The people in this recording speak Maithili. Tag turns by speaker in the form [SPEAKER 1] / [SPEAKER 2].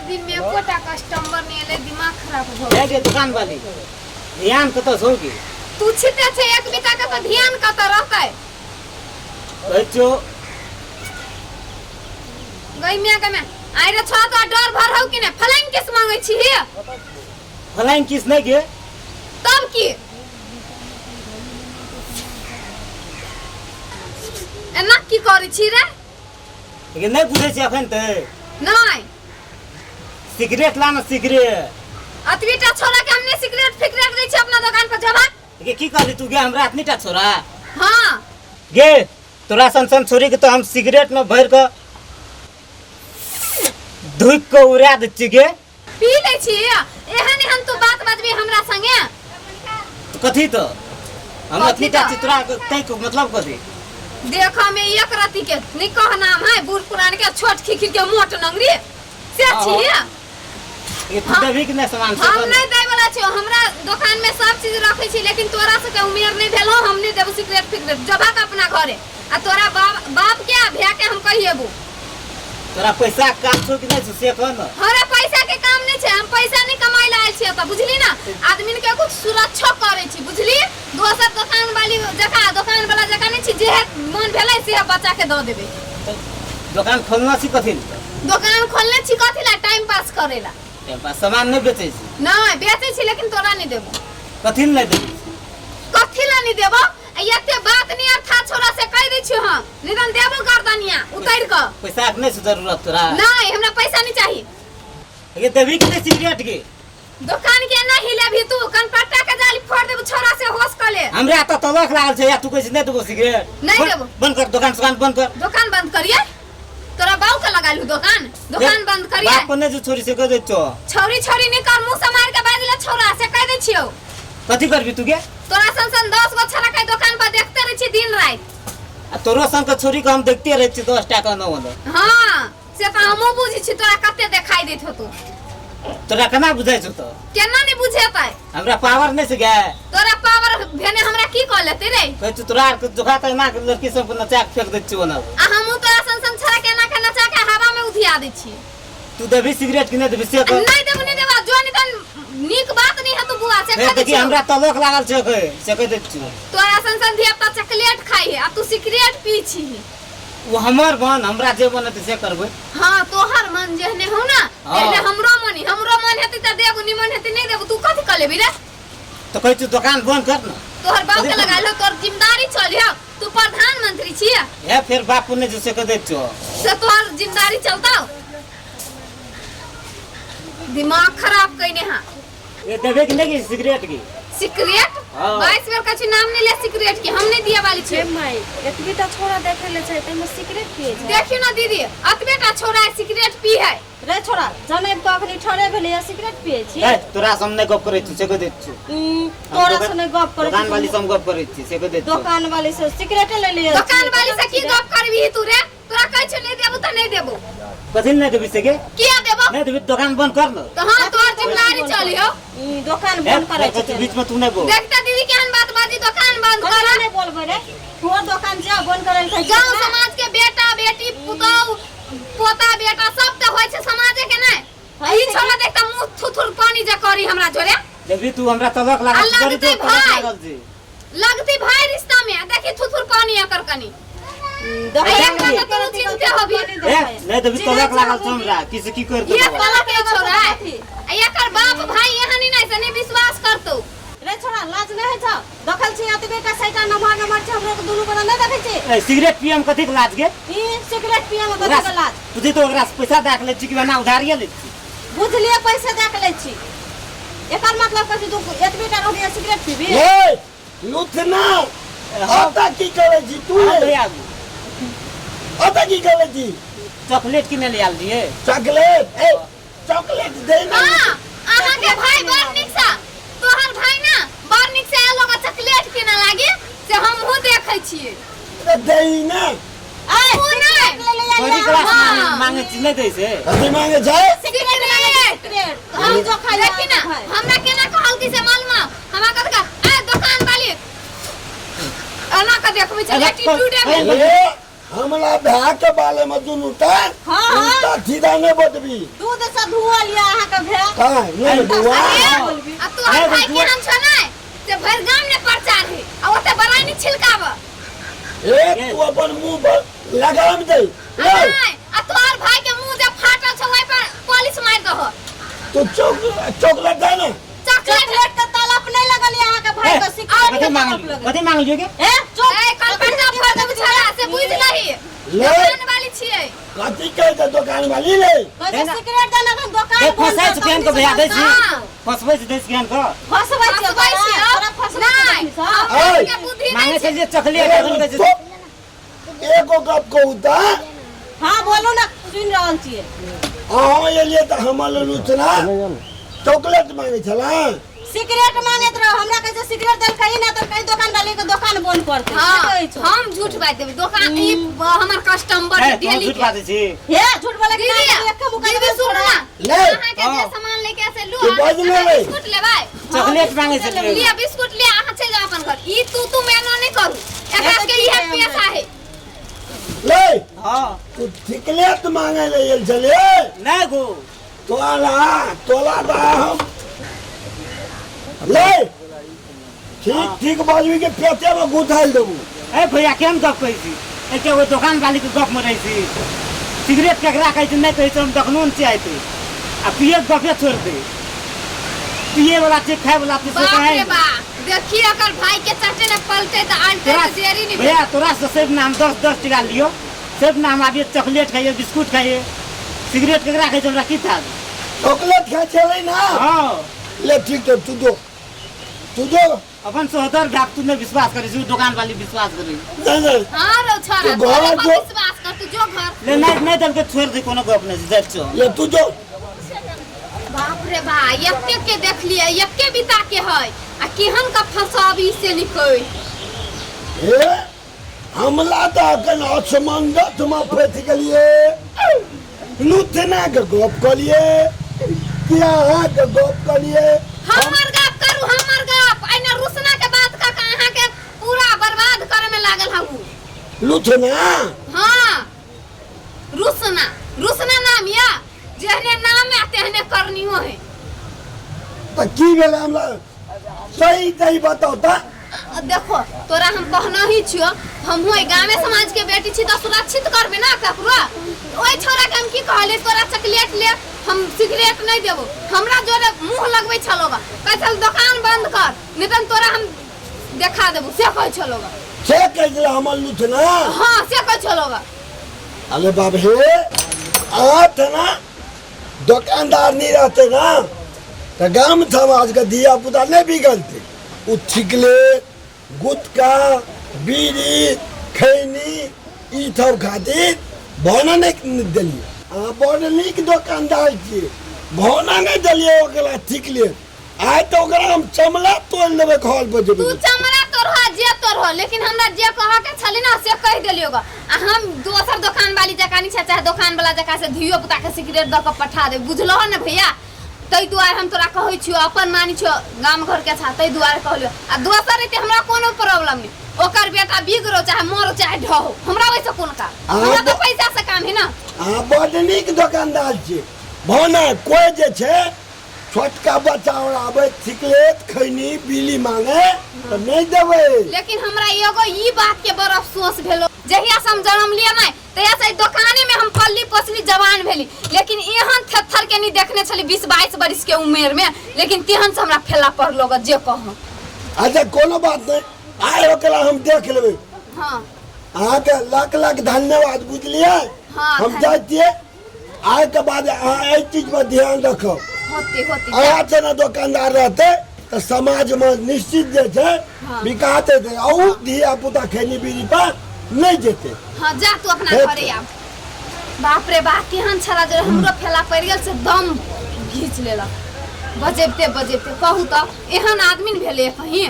[SPEAKER 1] दिन में एकोटा कस्टमर नहीं एलै, दिमाग खराब भऽ गेल।
[SPEAKER 2] गे दुकान वाली, ध्यान कतऽ छौ की?
[SPEAKER 1] तू छिते छै एक बीता के, तऽ ध्यान कतऽ रहतै?
[SPEAKER 2] कहै छियौ।
[SPEAKER 1] गई मिया के में आइ रे छौ, तो डर भर हौ कि नै? फलाइन किस मांगै छी हे?
[SPEAKER 2] फलाइन किस नहि गे।
[SPEAKER 1] तब की एना की करै छी रे?
[SPEAKER 2] लेकिन नहि बुझै छी अखन तऽ।
[SPEAKER 1] नहि।
[SPEAKER 2] सिगरेट ला न, सिगरेट।
[SPEAKER 1] अतबीटा छोरा के हमने सिगरेट फिगरेट दै छी अपना दुकान पर जबा।
[SPEAKER 2] गे, की कहली तू गे? हमरा अतनीटा छोरा?
[SPEAKER 1] हाँ।
[SPEAKER 2] गे, तोरा सन सन छोरी के तो हम सिगरेट में भर के धुक के उड़ा दै छी गे।
[SPEAKER 1] पी लै छी? एहन एहन तू बात बजबी हमरा संगे?
[SPEAKER 2] तो कथी तो हम
[SPEAKER 1] कथी
[SPEAKER 2] अतनीटा
[SPEAKER 1] तो?
[SPEAKER 2] छी तोरा तै के मतलब कथी?
[SPEAKER 1] देख में एक रति के नहीं कह नाम है बूढ़ पुरान के छोट खिखिर के मोट नंगरी से
[SPEAKER 2] हाँ,
[SPEAKER 1] छी।
[SPEAKER 2] ये तू देबही कि नहि सामान से?
[SPEAKER 1] हम
[SPEAKER 2] कर।
[SPEAKER 1] नहीं दै वाला छियो। हमरा दुकान में सब चीज रखे छी, लेकिन तोरा से के उमेर नहीं भेल हो, हम नहीं देबो सिगरेट फिगरेट। जबा के अपना घरे आ तोरा बाप बाप के आ भैया के हम कहिएबो।
[SPEAKER 2] तोरा पैसा के काम छौ कि नहि छौ, से कह न।
[SPEAKER 1] हमरा पैसा के काम नहीं छै, हम पैसा नहीं कमाई ला आयल छियै तऽ, बुझली ना? आदमी के कुछ सुरक्षा करै छी, बुझली? दोसर दुकान वाली जकाँ, दुकान वाला जकाँ नहीं छी, जे मन भेलै से बच्चा के दऽ देबै।
[SPEAKER 2] तऽ दोकान खोलना छी कथी लए?
[SPEAKER 1] दोकान खोलने छी कथी ला? टाइम पास करे ला।
[SPEAKER 2] Time pass? सामान नहि बेचै छी?
[SPEAKER 1] नहीं, बेचै छी, लेकिन तोरा नहीं देबो।
[SPEAKER 2] कथी लए नहि देबै?
[SPEAKER 1] कथी ला नहीं देबो? आ एते बात नहीं अर्था छोरा से कहि दै छियो हम, नहीं तऽ देबो गर्दनिया उतारि कऽ।
[SPEAKER 2] पैसा के नहि छौ जरूरत तोरा?
[SPEAKER 1] नहीं, हमरा पैसा नहीं चाही।
[SPEAKER 2] ये देबही कि नहि सिगरेट के?
[SPEAKER 1] दुकान के ना हिलेबही तू, कनपट्टा के जाली फोड़ देबो छोरा से, होश क ले।
[SPEAKER 2] हमरा तऽ तलक लागल छै या तू कहै छी नहि देबो सिगरेट।
[SPEAKER 1] नहि
[SPEAKER 2] बंद-
[SPEAKER 1] देबो।
[SPEAKER 2] बंद कर दुकान, सुकान बंद कर।
[SPEAKER 1] दुकान बंद करिए? तोरा बाऊ के लगा लू दुकान? दुकान बंद करिए?
[SPEAKER 2] बाप को नहि जो छोरी से कह दै छौ।
[SPEAKER 1] छौरी छौरी नहीं कर, मुंह से मार के बाजले छोरा से कह दै छियो।
[SPEAKER 2] कथी करबी तू गे?
[SPEAKER 1] तोरा सन सन 10 गो छोरा के दुकान पर देखते रहे छी दिन रात।
[SPEAKER 2] आ तोरो संग के छोरी के हम देखते रहै छी 10 टाका न होलो।
[SPEAKER 1] हाँ, से तऽ हमहूँ बुझै छी, तोरा कते देखाई दैत होतौ।
[SPEAKER 2] तोरा केना बुझाइ छौ तऽ?
[SPEAKER 1] केना नहीं बुझेतै?
[SPEAKER 2] हमरा पावर नहि छै गे।
[SPEAKER 1] तोरा पावर भेने हमरा की कऽ लेतै रे?
[SPEAKER 2] कहै छी तोरा आरके जोखा तऽ एना के लड़की सबके नचा के फेंक दै छियौ ओना।
[SPEAKER 1] आ हमहूँ तोरा सन सन छोरा के एना के नचा के हवा में उधिया दै छी।
[SPEAKER 2] तू देबही सिगरेट कि नहि देबही, से कह।
[SPEAKER 1] नहीं देबो, नहीं देबो। जो नहीं तन नीक बात नहीं है तू बुआ से
[SPEAKER 2] फेर
[SPEAKER 1] कह दै
[SPEAKER 2] देखी
[SPEAKER 1] छियौ।
[SPEAKER 2] हमरा तलक लागल छै कहे से कह दै छियौ।
[SPEAKER 1] तोरा सन सन धिया पुता चॉकलेट खाइ है आ तू सिगरेट पी छी।
[SPEAKER 2] ओ हमर मन, हमरा जे मन हेतै से करबै।
[SPEAKER 1] हाँ, तोहर मन जेहने हो ना,
[SPEAKER 2] हाँ।
[SPEAKER 1] तेहने हमरो मन है। हमरो मन हेतै तऽ देबो, निमन हेतै नहीं देबो। तू कथी कऽ लेबी रे?
[SPEAKER 2] तऽ कहै छियौ दोकान बंद कर न।
[SPEAKER 1] तोहर बाप के
[SPEAKER 2] कथी
[SPEAKER 1] लगा लो, तोहर जिम्मेदारी चल है, तू प्रधानमंत्री छियै।
[SPEAKER 2] हे, फेर बाप नहि जो से कह दै छियौ।
[SPEAKER 1] से तोहर जिम्मेदारी चलता। दिमाग खराब कइने हा।
[SPEAKER 2] ये देबे कि नहीं सिगरेट की?
[SPEAKER 1] सिगरेट?
[SPEAKER 2] हाँ।
[SPEAKER 1] 22 बेर कछु नाम नहीं ले सिगरेट के, हम नहीं दिया वाली
[SPEAKER 3] हे
[SPEAKER 1] छी।
[SPEAKER 3] माय, एतबीटा छोरा देखे ले छै ताहिमे सिगरेट पिए छै।
[SPEAKER 1] देखियो ना दीदी, अतबे टा छोरा है, सिगरेट पी है।
[SPEAKER 3] रे छोरा, जनैब तऽ अखनी ठड़े भेलैया, सिगरेट पिए छी?
[SPEAKER 2] ए, तोरा से हम नहि गप करै छी से कह दै छियौ।
[SPEAKER 3] तोरा से नहि गप करै
[SPEAKER 2] दोकान वाली
[SPEAKER 3] छी।
[SPEAKER 2] से हम गप करै छी से कह दै छियौ।
[SPEAKER 3] दोकान वाली से सिगरेटे ले लियै?
[SPEAKER 1] दुकान वाली से की गप करबी तू रे? तोरा कहै छौ नहीं देबो तऽ नहीं देबो।
[SPEAKER 2] कथी नहीं देबी से के?
[SPEAKER 1] किया देबो?
[SPEAKER 2] नहीं देबी, दोकान बंद कर न।
[SPEAKER 1] तऽ हाँ, तोहर जिम्मेदारी चलियो।
[SPEAKER 3] ई दोकान
[SPEAKER 2] ए,
[SPEAKER 3] बंद करै
[SPEAKER 2] कहै
[SPEAKER 3] छै
[SPEAKER 2] छियौ, बीच में तू नहि बोल।
[SPEAKER 1] देखता दीदी केहन बात बाजी, दोकान बंद
[SPEAKER 3] कथी
[SPEAKER 1] कर।
[SPEAKER 3] नहि बोलबै रे? तोहर दोकान जा बंद करै लए कहै छियै
[SPEAKER 1] गांव
[SPEAKER 3] ना?
[SPEAKER 1] समाज के बेटा बेटी पुतोह पोता बेटा सब तऽ होइ छै समाजे के नहि?
[SPEAKER 3] होइ
[SPEAKER 1] ई
[SPEAKER 3] छै।
[SPEAKER 1] छोरा देखता मुंह थुथुर पानी जे करी हमरा जोरे।
[SPEAKER 2] देबी तू? हमरा तलक लागल
[SPEAKER 1] आ
[SPEAKER 2] छै, बड़ी
[SPEAKER 1] लगतै
[SPEAKER 2] जोर तलक
[SPEAKER 1] भाई।
[SPEAKER 2] लागल छै।
[SPEAKER 1] लगती भाई रिश्ता में, आ देखी थुथुर पानी एकर कनी।
[SPEAKER 3] दोकान
[SPEAKER 1] एक
[SPEAKER 3] बंद
[SPEAKER 1] बात तऽ तू चिन्हते होबी।
[SPEAKER 2] ए, नहीं देबी, तलक लागल छै हमरा, की से की कर
[SPEAKER 1] ये
[SPEAKER 2] देबो।
[SPEAKER 1] साला के छोरा है, आ एकर बाप भाई एहन ही नहीं से नहीं विश्वास करतौ।
[SPEAKER 3] रे छोरा, लाज नहि होइ छौ? देखल छी एतबे टा सैटा नमहर नमहर छै, हमरो के दुनू गोरा नहि देखै छी?
[SPEAKER 2] ए, सिगरेट पियम कथी के लाज गे?
[SPEAKER 3] ई सिगरेट पिए मे कथी के लाज?
[SPEAKER 2] बुझी तो ओकरा से पैसा दए के लै छी कि ओना उधारिये लै छी?
[SPEAKER 3] बुझलिए, पैसा दए के लै छी, एकर मतलब कथी? तू एतबे टा रहलिए, सिगरेट पीबी?
[SPEAKER 4] ए लुथना, ओतऽ की करै छी तू?
[SPEAKER 2] हाँ, भैया।
[SPEAKER 4] ओतऽ की करै छी?
[SPEAKER 2] चॉकलेट किने ले आयल रहियै।
[SPEAKER 4] चॉकलेट? ए, चॉकलेट दे ना।
[SPEAKER 1] हाँ, अहाँ के भाई बड़ नीक सा, तोहर भाई ना बड़ नीक से आयल होगा चॉकलेट किने लागी, से हमहूँ देखै छियै।
[SPEAKER 4] तऽ दे ना।
[SPEAKER 3] ए,
[SPEAKER 1] तू नहि।
[SPEAKER 3] सिगरेट ले ले
[SPEAKER 2] बड़ी
[SPEAKER 3] आइए।
[SPEAKER 2] क्लास
[SPEAKER 1] हाँ।
[SPEAKER 2] मांगे छी, नहीं दै छै।
[SPEAKER 4] कथी मांगे छै?
[SPEAKER 1] सिगरेट।
[SPEAKER 3] सिगरेट हम जो खाइ
[SPEAKER 1] देखी ना, हमरा केना कहल की से मालूम है? हमरा कहलक ए दुकान वाली, एना के देखबै छै, एटीट्यूड है।
[SPEAKER 4] ए। हमरा भाय के बारे में दुनू टा
[SPEAKER 3] हाँ, हाँ।
[SPEAKER 4] उल्टा सीधा नहीं बदबी।
[SPEAKER 3] दूध से धुअल या अहाँके भाय।
[SPEAKER 4] काहे नहीं बुआ?
[SPEAKER 1] अरे, आ तोहर भाई केहन छौ नै से भरि गाम ने प्रचार है आ ओते बड़ाई नहीं छिलकाब।
[SPEAKER 4] ए तू अपन मुंह पर लगाम दे।
[SPEAKER 1] आ
[SPEAKER 4] ले
[SPEAKER 1] नै, आ तोहर भाई के मुंह जे फाटल छौ ओहि पर पॉलिश मारि दहो।
[SPEAKER 4] तू चॉकलेट दे ना।
[SPEAKER 1] चॉकलेट
[SPEAKER 3] चॉकलेट के तलप नहीं लगल या अहाँके भाई के, सिगरेट
[SPEAKER 2] कथी
[SPEAKER 3] के
[SPEAKER 2] मांगल
[SPEAKER 3] तलप लगल।
[SPEAKER 2] कथी मांगलियो के?
[SPEAKER 3] ए चुप।
[SPEAKER 1] ए कलपट्टा फोड़ देबू छड़ा से बुझ लही।
[SPEAKER 4] ले।
[SPEAKER 1] दुकान वाली छियै।
[SPEAKER 4] कथी कहै छै दुकान वाली ले?
[SPEAKER 3] कहै छै सिगरेट दे ना, दुकान
[SPEAKER 2] ए
[SPEAKER 3] बंद
[SPEAKER 2] फसाइ
[SPEAKER 3] कर,
[SPEAKER 2] छै केहन के भैया दै छी।
[SPEAKER 1] हाँ।
[SPEAKER 2] फसबै छै दै छी केहन के?
[SPEAKER 3] फसबै छियै
[SPEAKER 1] फसबै
[SPEAKER 3] ओकरा,
[SPEAKER 1] छियै।
[SPEAKER 3] तोरा फसबै
[SPEAKER 1] नहि,
[SPEAKER 3] छियै सब।
[SPEAKER 1] हमरा
[SPEAKER 4] ऐ।
[SPEAKER 1] के बुद्धि नहि
[SPEAKER 2] मांगे
[SPEAKER 1] छै।
[SPEAKER 2] छलियै चॉकलेट एखन कहै छै।
[SPEAKER 4] एगो गप कहू तऽ?
[SPEAKER 3] हाँ बोलू ना, सुनि रहल छियै।
[SPEAKER 4] अहाँ एलियै तऽ हमर लुचना चॉकलेट मांगे छला।
[SPEAKER 3] सिगरेट मांगैत रहो, हमरा कहै छै सिगरेट देलकै ना तऽ कहीं दुकान वाली के दुकान बंद करतै। से
[SPEAKER 1] हाँ,
[SPEAKER 3] कहै छौ।
[SPEAKER 1] हम झूठ बाजि देबै दोकान ई हमर कस्टमर
[SPEAKER 2] ए, तू
[SPEAKER 1] डेली
[SPEAKER 2] झूठ
[SPEAKER 1] के।
[SPEAKER 2] बाजै छी।
[SPEAKER 3] हे झूठ बोले के
[SPEAKER 1] दीदी,
[SPEAKER 3] ना, एक मुका
[SPEAKER 1] दीदी
[SPEAKER 3] देबै
[SPEAKER 1] सुनू
[SPEAKER 3] छोड़ा।
[SPEAKER 1] ना,
[SPEAKER 4] ले।
[SPEAKER 1] अहाँके जे
[SPEAKER 2] हाँ।
[SPEAKER 1] सामान लेके से लू,
[SPEAKER 4] तू बाजि
[SPEAKER 1] अहाँ
[SPEAKER 4] ले।
[SPEAKER 1] बिस्कुट लेबै।
[SPEAKER 2] चॉकलेट मांगे छलियै।
[SPEAKER 1] लिअ बिस्कुट लिअ, अहाँ चलि जाउ अपन घर। ई तू तू मैना नहि करू, एकरा
[SPEAKER 3] तऽ
[SPEAKER 1] सबके
[SPEAKER 3] ठीक
[SPEAKER 1] इएह
[SPEAKER 3] है हमरा।
[SPEAKER 1] पेशा है।
[SPEAKER 4] ले।
[SPEAKER 2] हाँ।
[SPEAKER 4] तू चॉकलेट मांगे ले गेल छलियै?
[SPEAKER 2] नहि गो।
[SPEAKER 4] तोला तोला दा हम। ले ठीक ठीक बाजबी के पेटे में गुथाइल देबू।
[SPEAKER 2] ए भैया केहन गप कहै छी? एके ओहि दोकान वाली के गप में रहै छी। सिगरेट केकरा कहै छै नहि कहै छै हम देखनो नहि चाहते। आ पिए के गपे छोड़ि दे। पिए वाला छै खाए वाला छै से
[SPEAKER 1] बाप
[SPEAKER 2] कहे।
[SPEAKER 1] रे बाप, देखी अकर भाई के चटे ने पलटे तऽ आलटे
[SPEAKER 2] तोरा
[SPEAKER 1] तऽ देरी नहि।
[SPEAKER 2] भैया तोरा से सिर्फ नाम 10 10 टका लियो, सिर्फ नाम आबिए चॉकलेट खाइए बिस्कुट खाइए। सिगरेट केकरा कहै छै हमरा की था?
[SPEAKER 4] चॉकलेट खाइ छलै ना?
[SPEAKER 2] हाँ।
[SPEAKER 4] ले ठीक छै, तू दो तू दो।
[SPEAKER 2] अपन सोहदर बाप तू नहीं विश्वास करै छी, दुकान वाली विश्वास करै।
[SPEAKER 4] नहीं नहीं।
[SPEAKER 1] हाँ रौ छोरा,
[SPEAKER 4] तू घर
[SPEAKER 1] तोरे पर
[SPEAKER 4] जो।
[SPEAKER 1] विश्वास कर, तू जो घर।
[SPEAKER 2] ले नहीं नहीं दल के छोड़ दे, कोनो गप नहीं जाइ छौ।
[SPEAKER 4] ले तू जो।
[SPEAKER 1] बाप रे बा, एके के देखलिए, एके बिता के है आ केहन का फसाबी से निकल।
[SPEAKER 4] ए हमला तऽ अखन असमंजस में फँसि गेलियै। लुथना के गप कलियै कि अहाँ के गप कलियै?
[SPEAKER 1] हमर गप करू, हमर गप एना रुसना के बात कऽ के अहाँ के पूरा बर्बाद करे में लागल हूँ।
[SPEAKER 4] लुथना?
[SPEAKER 1] हाँ रुसना, रुसना नाम या जेहने नाम है तेहने करनियो है।
[SPEAKER 4] तऽ की भेलै हमरा सही सही बताउ तऽ।
[SPEAKER 1] देखो तोरा हम कहना ही छियो, हमहूँ एहि गामे समाज के बेटी छी तऽ सुरक्षित करबे ना ककरो। ओहि छोरा के हम की कहलियै, तोरा चॉकलेट ले हम सिगरेट नहीं देबो। हमरा जोरे मुंह लगबै छलो गा, कहै छल दोकान बंद कर नहीं तऽ तोरा हम देखा देबो, से कहै छलो गा।
[SPEAKER 4] से कहै छलै हमर लुथना?
[SPEAKER 1] हाँ से कहै छलो गा।
[SPEAKER 4] अरे बाप हे, अहाँ तऽ ना दोकानदार नहीं रहते ना तऽ गाम समाज के धिया पुता नहीं बिगड़ते। उ चिकलेट गुटखा बीड़ी खैनी ई सब खातिर भावना नहीं देलियै। अहाँ बड़ नीक दोकानदार छियै, भावना नहीं देलियै ओकरा चिकलेट। आइ तऽ ओकरा हम चमड़ा तोड़ि देबै घर पर जेबै।
[SPEAKER 1] तू चमड़ा तोड़ह जे तोड़ह, लेकिन हमरा जे कह के छली ना से कहि देलियो गा। आ हम दोसर दोकान वाली जकाँ नहीं छै, चाहे दोकान वाला जकाँ से धियो पुता के सिगरेट दऽ के पठा देब, बुझलहो ने भैया? ताहि दुआरे हम तोरा कहै छियो, अपन मानै छियो गाम घर के छा, ताहि दुआरे कहलियो। आ दोसर एते हमरा कोनो प्रॉब्लम नहीं, ओकर बेटा बिगड़ो चाहे मरो चाहे ढहो, हमरा ओहिसँ कोन काम, हमरा तऽ पैसा से काम है ना।
[SPEAKER 4] अहाँ बड नीक दोकानदार छियै भावना। कोइ जे छै छोटका बच्चा और आबै सिगरेट खैनी बीड़ी मांगे तऽ नहीं देबै।
[SPEAKER 1] लेकिन हमरा एगो ई बात के बड़ अफसोस भेलो, जहिया से हम जन्म लिया नहीं तहिया से दोकाने में हम पल्ली पोसली जवान भेली, लेकिन एहन थेथर के नहीं देखने छली 20-22 बरिस के उमेर में, लेकिन तेहन से हमरा फेला पड़लो ग जे कहूँ।
[SPEAKER 4] अच्छा कोनो बात नहीं, आइ ओकरा हम देख लेबै।
[SPEAKER 1] हाँ
[SPEAKER 4] अहाँके लाख लाख धन्यवाद, बुझलियै?
[SPEAKER 1] हाँ,
[SPEAKER 4] हम जाइ छियै, आइ के बाद अहाँ एहि चीज पर ध्यान रखब।
[SPEAKER 1] होते होते
[SPEAKER 4] अहाँ जेना दोकानदार रहते तऽ समाज में निश्चित जे छै
[SPEAKER 1] हाँ।
[SPEAKER 4] विकास हेतै, आ उ धिया पुता खैनी बीड़ी पर नहीं जेतै।
[SPEAKER 1] हाँ जा तू अपना घरे आब। बाप रे बाप, केहन छला जे हमरो फेला पड़ि गेल से दम घीच लेलक बजेबते बजेबते। कहू तऽ एहन आदमी ने भेलै कहीं।